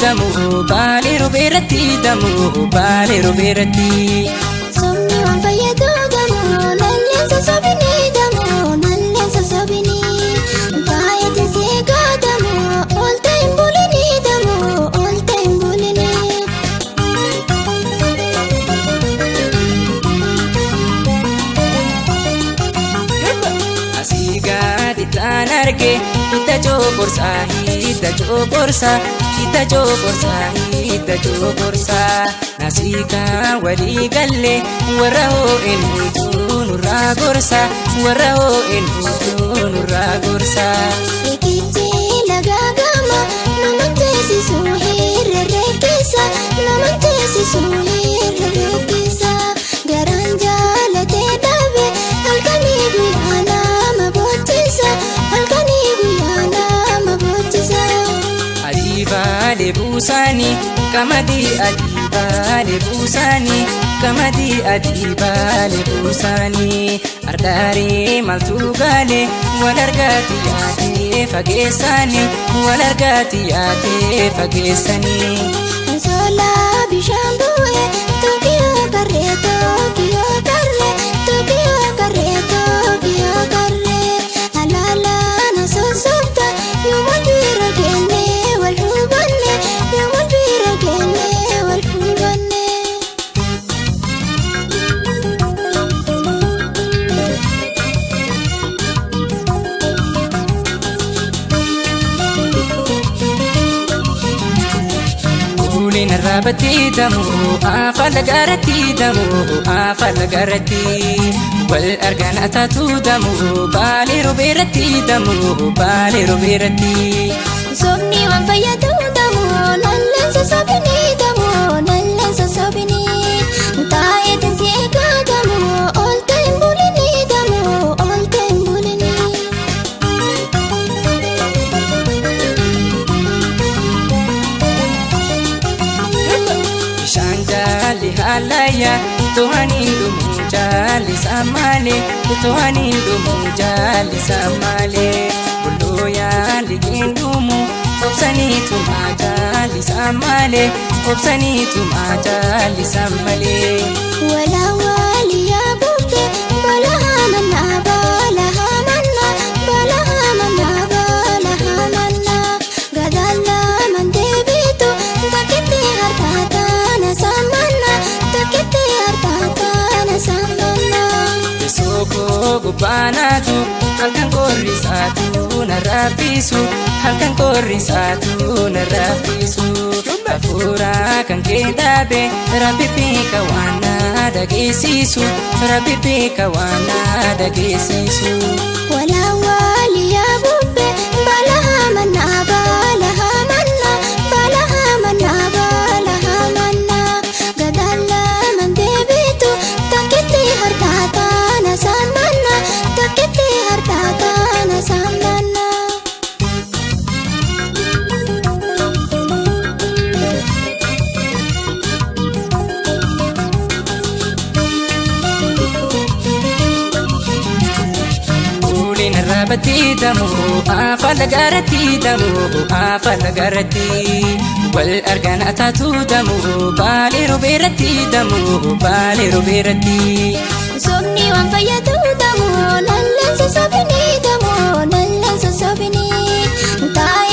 damu baalee robeeratti damu baalee robeeratti. Sobni waan fayyadu damu nalleen sossobini damu nalleen sossobini baay'ee seegaa damu oolte hin bulini damu oolte hin bulini. Asii gadi taan arge hidda coqorsaa hidda coqorsaa hidda coqorsaa hidda coqorsaa nasiikaa walii galle warra hoo'een huutuu nurraa gorsa warra hoo'een huutuu nurraa gorsa. Riqichi lagaa gama nama teessisu hirree keessa nama teessisu hirree keessa garaan jaalatee dhabe halkanii guyyaa nama boochisa halkanii guyyaa nama boochisa. Adii baalee buusaanii qamadii adii baalee buusaanii qamadii adii baalee buusaanii ardaarii maaltu galee wal argaati yaatee fageessanii wal argaati yaatee fageessanii. Ansoolaa bishaan bu'e Tookiyoo karree Tookiyoo karree Tookiyoo karree Tookiyoo karree alaalaan sossobta yooma bira geenne wal hubanne yooma bira geenne wal hubanne. Kuuliin arraabatti damu afaan lagaarratti damu afaan lagaarratti wal argaan ataatu damu baalee robeeratti damu baalee robeeratti. Sobni waan fayyadu damu nalleen sossobini damu nalleen sossobini taa'ee seegaa damu oolte hin bulini damu oolte hin bulini. Bishaan jaalli haalayyaa to'anii dhumuu jaalli malee to'anii dhumuu jaalli malee bulloo yaalli hin dhumu obsanii tumaa jaalli malee obsanii tumaa jaalli malee. Walaawwaliyaa bubbee baala haamannaa baala haamannaa baala haamannaa baala haamannaa gadaalaa mandeebitu takkitti harkaa taana saamannaa takkitti harkaa taana saamannaa. Sookoo gubbaanaatu halkan qorrisaatu na raffisu halkan qorrisaatu na raffisu hafuura kan kee dhaabe rabbi beeka waan na dhageessisu rabbi beeka waan na dhageessisu. Walaawwaliyaa bubbee baala haamannaa baala haamannaa baala haamannaa baala haamannaa gadaalaa mandeebitu takkitti harkaa taana saamannaa takkitti harkaa taana saamannaa. Kuuliin arraabatti damu afaan lagaarratti damu afaan lagaarratti wal argaan ataatu damu baalee robeeratti damu baalee robeeratti. Sobni waan fayyadu damu nalleen sossobini damu nalleen sossobini taa'ee.